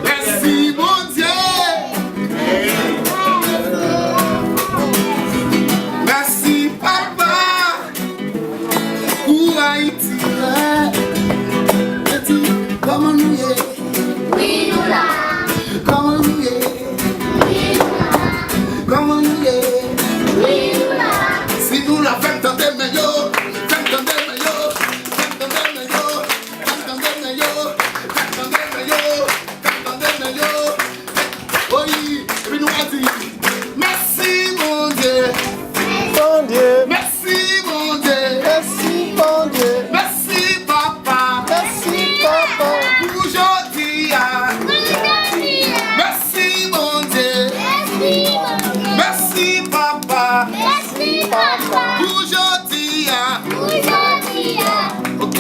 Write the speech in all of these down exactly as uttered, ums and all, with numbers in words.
Mèsi Bondye. Mèsi papa pou Ayiti. Kòman nou ye? Wi nou la. Kòman nou ye? Wi nou la. Kòman nou ye? Wi nou la. Si nou la, fè m tande men yo. Fè m tande men yo. Fè m tande men yo. Fè m tande men yo. Fè m tande men yo. Fè m tande men yo. Wi, epi nou va di, mèsi Bondye. Bondye. Mèsi Bondye. Mèsi Bondye. Mèsi papa. Mèsi papa. Pou jodi a. Pou jodi a. Mèsi Bondye. Mèsi Bondye. Mèsi papa. Mèsi papa. Pou jodi a. Pou jodi a. Ok,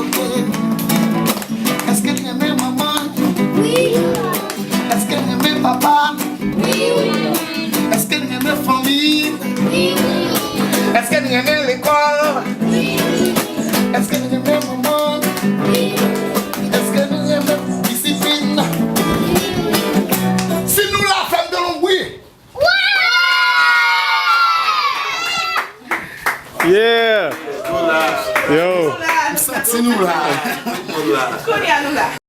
ok. Èske n renmen manman? Wi. Èske n renmen papa? Wi. Èske n renmen fanmi? Wi. Èske n renmen lekòl? Wi. Èske n renmen manman? Wi. Èske n renmen disiplin? Wi. Si nou la, fè m tande yon wi. Yeah! Yo! M santi nou la. Kounye a nou la.